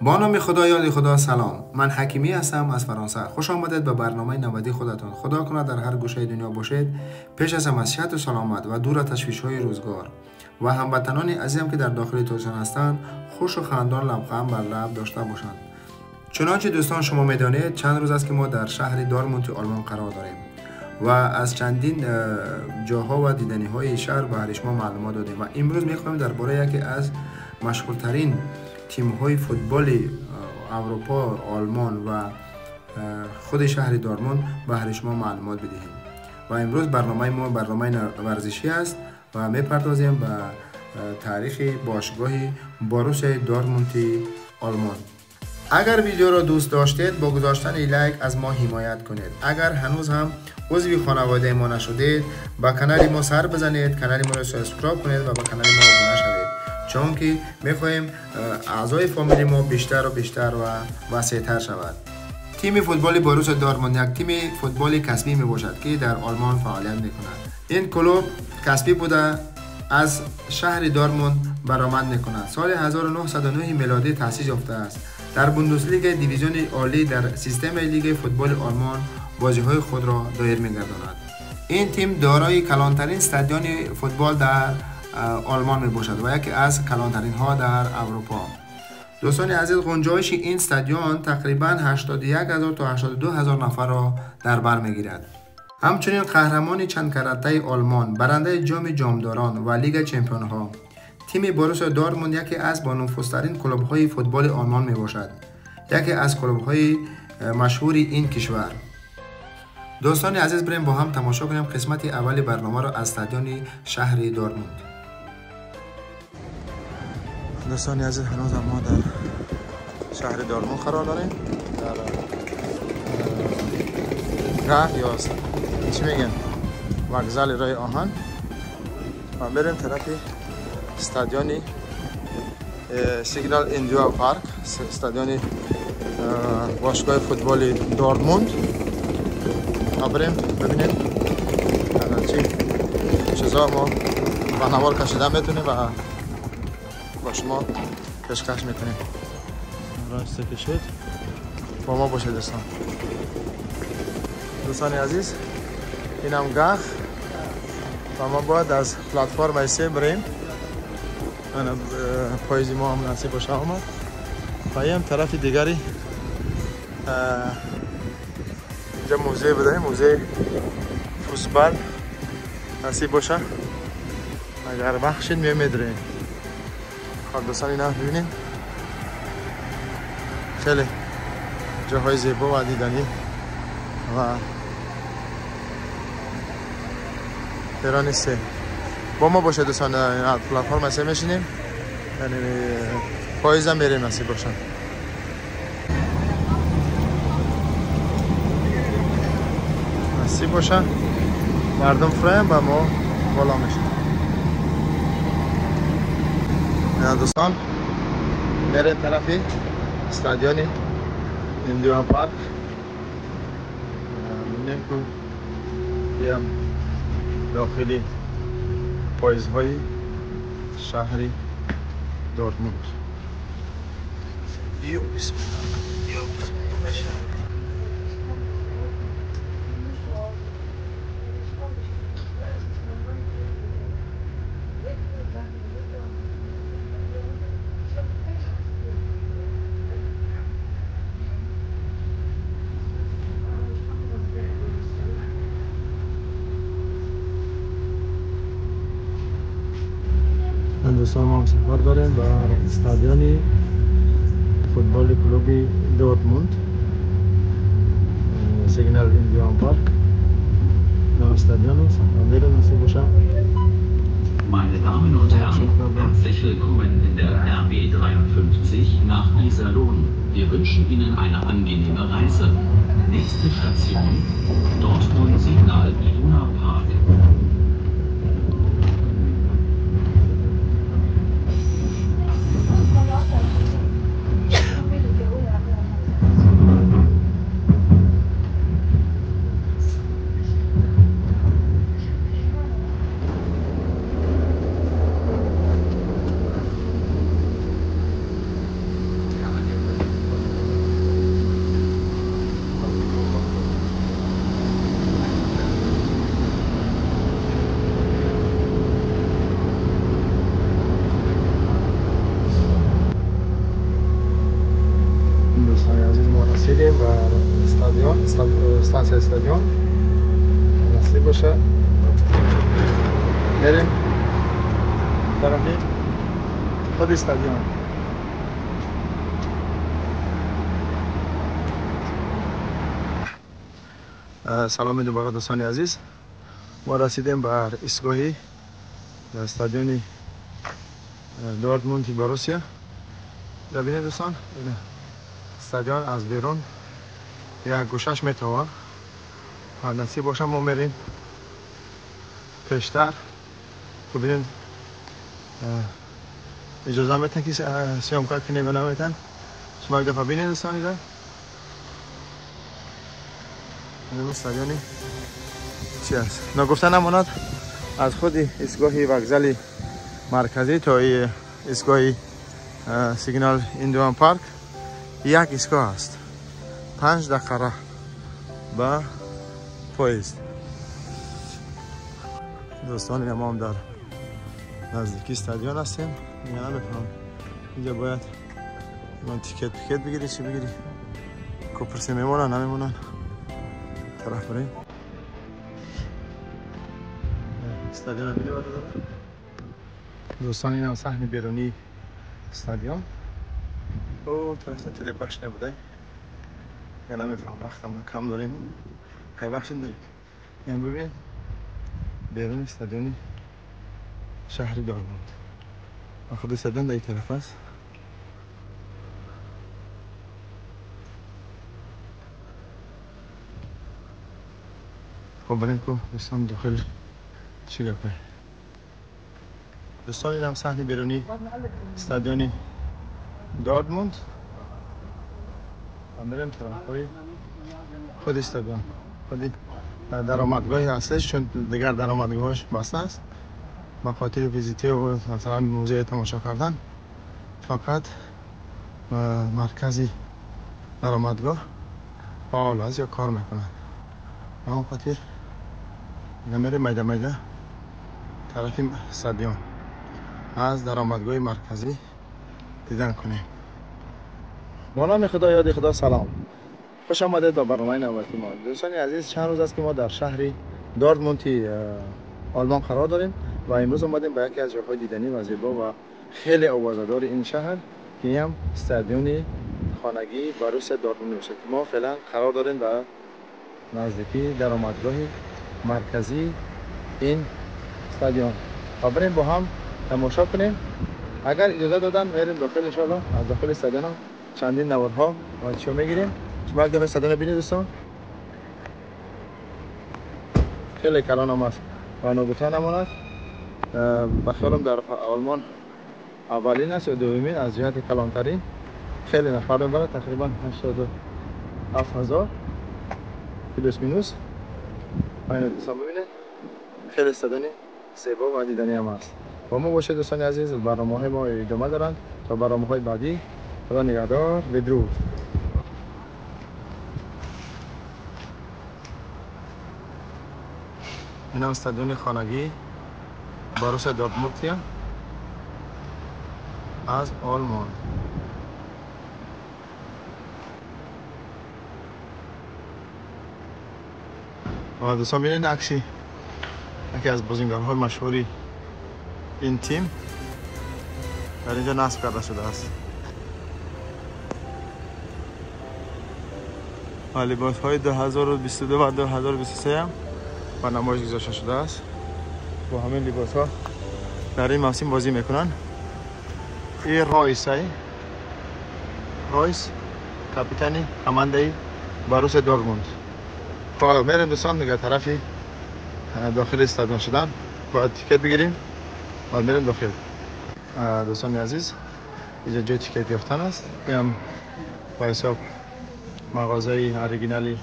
با نام خدا، یاد خدا، سلام. من حکیمی هستم از فرانسه. خوش آمدید به برنامه نودی خودتان. خدا کند در هر گوشه دنیا باشید، پیش از هم از صحت و سلامت و دور از تشویش‌های روزگار و هموطنان عزیزم که در داخل تاجیکستان هستند خوش و خندان لبخند بر لب داشته باشند. چنانچه دوستان شما میدانید چند روز است که ما در شهر دورتموند آلمان قرار داریم و از چندین جاها و دیدنی های شهر به شما معلومات دادیم و امروز میخوایم درباره یکی از مشهورترین تیم های فوتبال اروپا، آلمان و خود شهر دورتموند به شما معلومات بدهیم. و امروز برنامه ما برنامه ورزشی است و میپردازیم به تاریخ باشگاه بوروسیا دورتموند آلمان. اگر ویدیو را دوست داشتید با گذاشتن لایک از ما حمایت کنید. اگر هنوز هم عضو خانواده ما نشدید با کانال ما سر بزنید، کانال ما را subscribe کنید و با کانال ما آبونه شوید، چون که میخواهیم اعضای فامیلی ما بیشتر و بیشتر و وسیع‌تر شود. تیم فوتبال بوروسیا دورتموند یک تیم فوتبال کسبی می باشد که در آلمان فعالیت میکند. این کلوب کسبی بوده از شهر دورتموند برآمد میکند. سال 1909 میلادی تأسیس یافته است. در بوندسلیگا دیویزیون عالی در سیستم لیگ فوتبال آلمان بازی‌های خود را دایر می‌گرداند. این تیم دارای کلانترین استادیوم فوتبال در آلمان میباشد و یکی از کلانترین ها در اروپا. دوستان عزیز، گنجایش این استادیوم تقریباً 81000 تا 82000 نفر را در بر میگیرد. همچنین قهرمان چند کرته آلمان، برنده جام جامداران و لیگ چمپیون ها، تیم بوروسیا دورتموند یکی از بانفوذترین کلوب های فوتبال آلمان می باشد، یکی از کلوب های مشهور این کشور. دوستان عزیز، بریم با هم تماشا کنیم قسمت اول برنامه را از استادیوم شهر دورتموند. دوستان عزیز، هنوز ما در شهر دورتموند قرار داریم، در راه یا چی میگن وگزال راه آهن و بریم طرف استادیوم سیگنال ایدونا پارک، استادیوم باشگاه فوتبال دورتموند. بریم ببینیم چی چیزا ما با نوار کشیده میتونیم و با شما پیشکش میکنیم. راست که شد با ما باشه دوستان. دوستان عزیز، اینم گخ و ما باید از پلتفرم سه بریم. پاییزی ما هم نصیب باشه آمد و این طرف دیگری اینجا موزه بوده، موزه فوتبال نصیب باشه اگر بخشید میمیدریم. خب دوستان، اینا ببینیم خیلی جاهای زیبا و دیدنی و ایران سه با ما باشه دوستان. پلتفرم سه میشینیم، یعنی پاییز هم میریم نصیب باشه. نصیب باشه مردم فریم و ما بالا میشیم. دوستان میره طرف استادیوم ایدونا پارک. می‌بینیم که هم داخلی پاییزهای شهری دورتموند. یو بسم الله، یو بسم الله. دوستان، ما سفر داریم به استادیوم فوتبال کلوب دورتموند سیگنال ایدونا پارک. نام استادیوم است. نصیب باشه. Meine Damen und Herren, herzlich willkommen in der RB 53 nach Iserlohn. Wir wünschen Ihnen eine angenehme Reise. Nächste Station, Dortmund Signal Iduna Park. رسیدیم به استادیون، ستانسیا استادیون. نصیب باشه بریم طرفی خود استادیون. سلام دوباره دوستان عزیز، ما رسیدیم به ایستگاهی در استادیون دورتموند باروسیا. ببینید دوستان، استادیون از بیرون یک گوشش میتوان نصیب باشه ما میریم پیشتر. ببینید اجازه میتن که سیامکار کنیم یا نمیتن. شما یک دفعه ببینید دوستان، اینجا استادیونی چی است؟ نگفته نماند از خود ایستگاه وگزل مرکزی تا ایستگاه سیگنال ایندوان پارک یک ایستگاه است، 5 دقیقه با پاییز. دوستان ما هم در نزدیکی استادیون هستیم. دیگه نمیفهمم اینجا باید من تیکت پیکت بگیری چی بگیری، کوپرسی میمونن نمیمونن. طرف بریم استادیون ببینیم. دوستان این هم صحن بیرونی استادیون. او طرف تلپاش نبوده، یا نمیفهم وقتم کم داریم، خیلی وقت نداریم. این ببین بیرون استادیون شهر دورتموند. خود استادیون در این طرف است. خب بریم که دوستان داخل چی گپه. دوستان این هم صحن بیرونی استادیون دورتموند. بریم طرف‌های خود استادیون، خود درآمدگاه اصلیش، چون دیگر درآمدگاهش بسته است به خاطر ویزیتی و مثلا موزه تماشا کردن. فقط مرکزی درآمدگاه فعال است یا کار میکنند. به اون خاطر میریم میده میده طرف استادیون از درآمدگاه مرکزی دیدن کنیم. با نام خدا، یاد خدا، سلام. خوش آمدید به برنامه نوبتی ما. دوستان عزیز، چند روز است که ما در شهر دورتموند آلمان قرار داریم و امروز آمدیم به یکی از جاهای دیدنی و زیبا و خیلی آوازه‌دار این شهر که هم استادیون خانگی باروسیا دورتموند میشه. ما فعلا قرار داریم در نزدیکی درآمدگاه مرکزی این استادیون. و بریم با هم تماشا کنیم. اگر اجازه دادن میریم داخل، ان شاءالله از داخل استادیون چندین نوارها و چیو میگیریم. شما یک دفعه استادیون ببینید دوستان، خیلی کلان هم است و نگفته نماند به خیالم در آلمان اولین است یا دومین از جهت کلانترین. خیلی نفر میبره، تقریبا 87,000 پلوس مینوس. اینو دوستان ببینید، خیلی استادیون زیبا و دیدنی هم است. با ما باشید دوستان عزیز، برنامه‌های ما ادامه دارند تا برنامه‌های بعدی. خدا نگهدار، بدرود. این هم استادیون خانگی باروسیا دورتموند از آلمان. دوستان ببینید عکسی یکی از بازیگرهای مشهوری این تیم در اینجا نصب کرده شده است. لباس های 2022 و 2023 هم به نمایش گذاشته شده است. با همین لباس ها در این موسم بازی میکنن. این رایس کاپیتانی کمانده باروسیا دورتموند. خب میریم دوستان دیگه طرفی داخل استادیون شدن، باید تیکت بگیریم بعد میریم داخل. دوستان عزیز، اینجا جای تیکت گرفتن است. این با حساب مغازه اورجینالی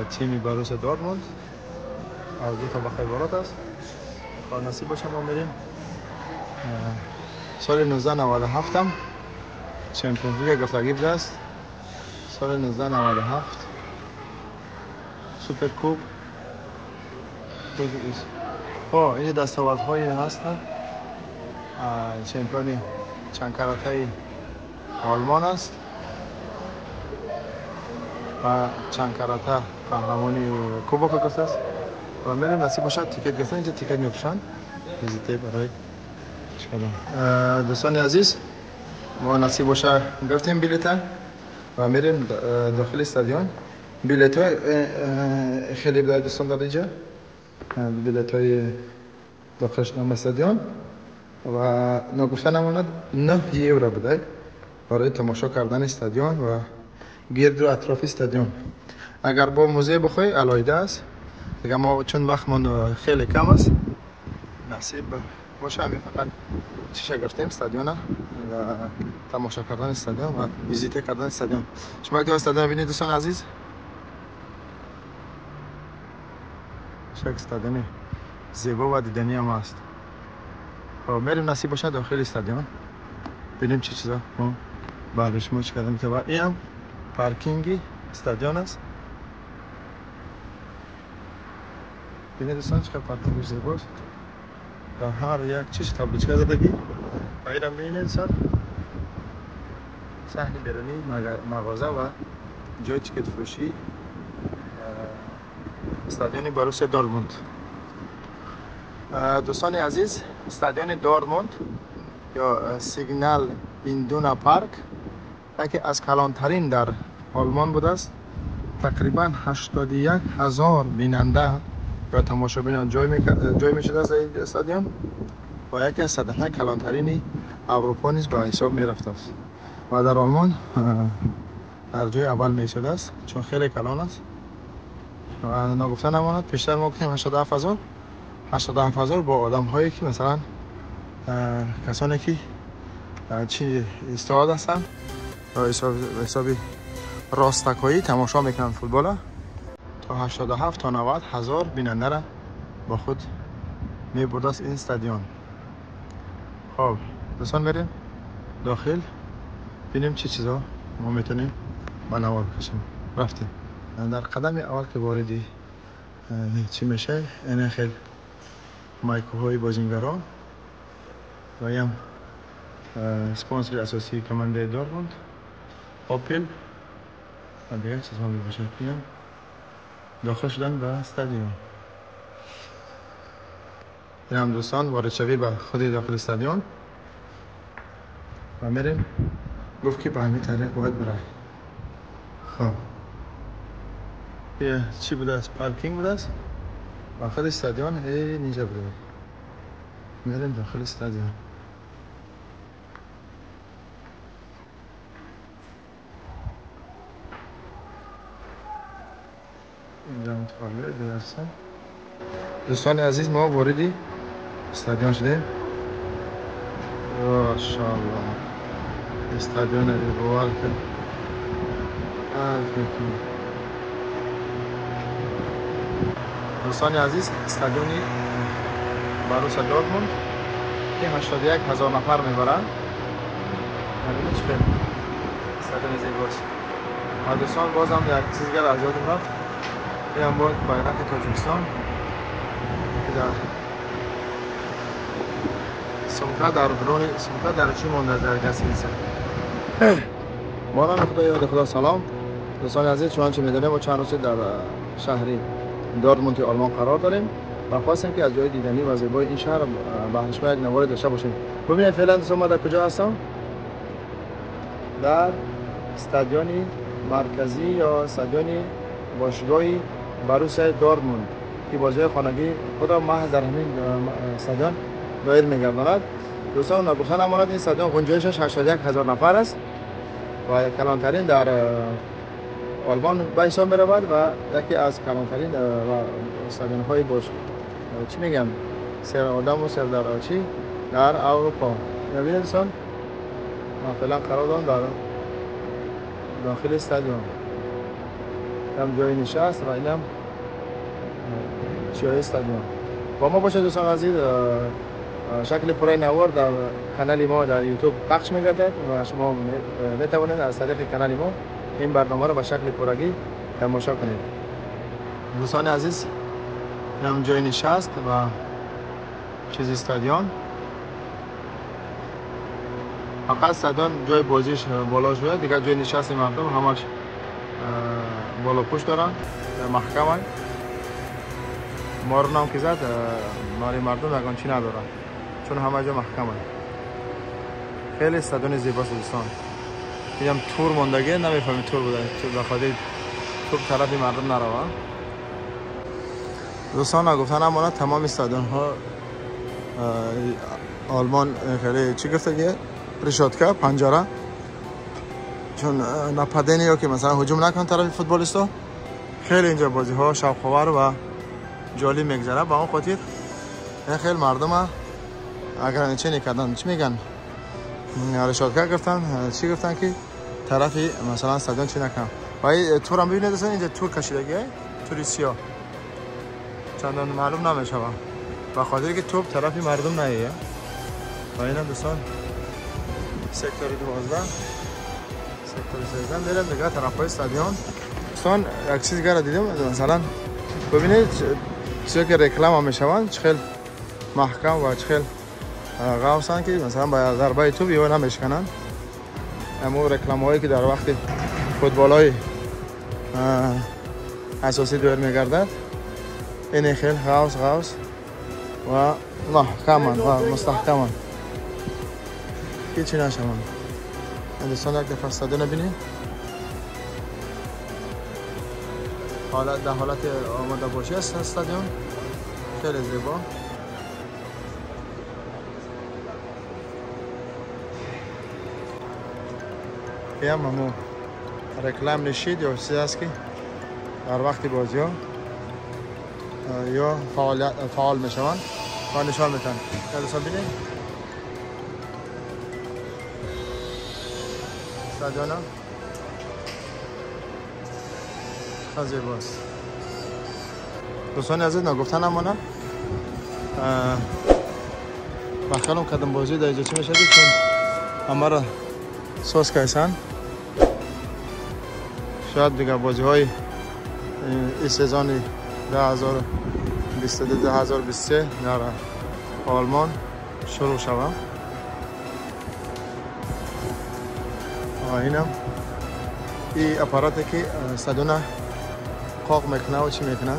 تیمی باروسیا دورتموند از 2 طبقه عبارت است. نصیب باشه ما میریم. سال 1997 هم Champions League گرفتگی بوده است. سال 1997 سوپر کوپ. اینجا دستاوردهای هستند. champion چند کراته‌ی آلمان است. و چند карата قهرمانی кубок گرفته است. و میریم نصیب باشد ticket گرفتن. اینجا ticket میفروشن ویزیته برای دوستان عزیز، ما نصیب باشه گرفتیم بلیط و میریم داخل استادیون. بلیط های خیلی برای دوستان در اینجا بلیط های داخل شدن استادیون و نگفته نماند 9 یورو بوده برای تماشا کردن استادیون و گرد و اطراف استادیون. اگر با موزه بخوای علاوه است دیگه، ما چون وقتمون خیلی کم است نصیب باشه همین فقط چیشه گرفتیم استادیون و تماشا کردن استادیون و ویزیت کردن استادیون. شما که استادیون ببینید دوستان عزیز، یک استادیون زیبا و دیدنی هم است. خب میریم نصیب باشه داخل استادیون ببینیم چه چیزا ما برای شما چه کردیم. که این هم پارکینگ استادیون است. ببینید دوستان چقدر پارکینگ زیباست. در هر یک چیز табличка زدگی و اینم میبینید سر صحن بیرونی مغازه و جای ticket فروشی استادیون بروسیا دورتموند. دوستان عزیز، استادیون دورتموند یا سیگنال ایدونا پارک یکی از کلانترین در آلمان بوده است. تقریبا 81,000 بیننده یا تماشابین جای میشده از این استادیوم و یکی از صدها کلانترین اروپا نیز به حساب میرفته است و در آلمان در جای اول میشده است چون خیلی کلان است. و ناگفته نماند پیشتر ما گفتیم 87,000 با آدم هایی که مثلا کسانی که چی استاد هستن یا حساب راستکایی تماشا میکنن فوتبال، تا 87 تا 90 هزار بیننده را با خود میبرد است این استادیوم. خب دوستان بریم داخل ببینیم چه چیزا ما میتونیم با نوار بکشیم. رفتیم. در قدم اول که واردی چی میشه، این خیلی مایکوهای بازیگران و هم اسپانسر اساسی командаи دورتموند اپل و دیگه چیزها میباشد. داخل شدن به استادیوم. این هم دوستان وارد شوی به خود داخل استادیوم و میریم. گفت که به همین طریق باید برای. خب یه چی بوده است؟ پارکینگ بوده است و خود استادیوم اینجا بوده. میریم داخل استادیوم. اینجا متفاوت هستن. دوستان عزیز ما واردی استادیوم شدیم. ماشاءالله استادیوم باور کن. دوستان عزیز استادیوم بروسیا دورتموند که 81,000 نفر میبرند. ببینید چه استادیوم زیباست. و دوستان بازم یک چیز دیگر از یادم رفت، این هم بود بیرق تاجیکستان که در сумка در درون сумка در چی مونده در гостиница. ما خدا یاد خدا سلام دوستان عزیز، چنانچه میدونیم ما چند روز در شهری دورتموند آلمان قرار داریم و خواستیم که از جای دیدنی و زیبای این شهر بهر شما یک نوار داشته باشیم. ببینید فعلا دوستان ما در کجا هستم؟ در استادیون مرکزی یا استادیون باشگاهی بروسیا دورتموند که بازی خانگی خود را محض در همین استادیون دایر می‌گرداند. دوستان نگفتن نماند این استادیون گنجایشش 81,000 نفر است و کلانترین در آلمان به حساب می‌رود و یکی از کلانترین استادیون های باش چی میگم سر آدم و سر در چی در اروپا. ببینید دوستان ما فعلا قرار دارم در داخل استادیوم، هم جای نشست و اینم چیای استادیوم. با ما باشه دوستان عزیز. شکل پرای نوار در کانال ما در یوتیوب پخش می‌گردد و شما می‌توانید از طریق کانال ما این برنامه را به شکل پرگی تماشا کنید. دوستان عزیز اینم جای نشست و چیز استادیوم. فقط استادیوم جای بازیش بالا شده، دیگه جای نشست مردم همش بالا پشت دارن محکم های مارون هم که زد ماری مردم یگان چی ندارن چون همه جا محکم های. خیلی استادیون زیباست دوستان. اینم تور ماندگی نمیفهمی تور بوده به خاطر توپ طرفی مردم نروه. دوستان نگفتن امانه تمام استادیون ها آلمان خیلی چی گفته که решётка پنجره چون нападение یا که مثلا هجوم نکن طرف فوتبالیستا. خیلی اینجا بازی ها شوق‌آور و جالب میگذره. با اون خاطر خیلی مردم اگر چه نکردن چی میگن решётка گفتن چی گفتن که طرفی مثلا استادیون چی نکن. و این تور هم ببینید دوستان اینجا تور کشیدگی توری سیاه چندان معلوم نمیشه به خاطر که توپ طرفی مردم نیه. و اینم دوستان سکتور 12 سکتور 13 میرم دیگه طرف های استادیون. دوستان یک چیز دیگه را دیدم مثلا ببینید چیزی که رکلام هم میشوند چه محکم و چه غوصن که مثلا با ضربه توپ یو نمیشکنن. اما رکلام هایی که در وقت فوتبال های اساسی دور میگردد این خیلی غوص غوص و محکمن و مستحکمن هیچی نشوند. دوستان یک دفعه استادیون ببینید حالت در حالت آماده باشی است استادیون خیلی زیبا. این هم همون رکلام نشید یا چیزی است که در وقت بازی ها یا فعال میشوند و نشان میتن. دوستان ببینید استادیون زیباست. دوستان عزیز نگفتن نمانه بخیالم کدم بازی در اینجا چی میشه چون همه را ساز کردن. شاید دیگه بازی های این سیزن 2022 2023 در آلمان شروع شود. اینم این اپاراتی که استادیون قاق میکنه و چی میکنه.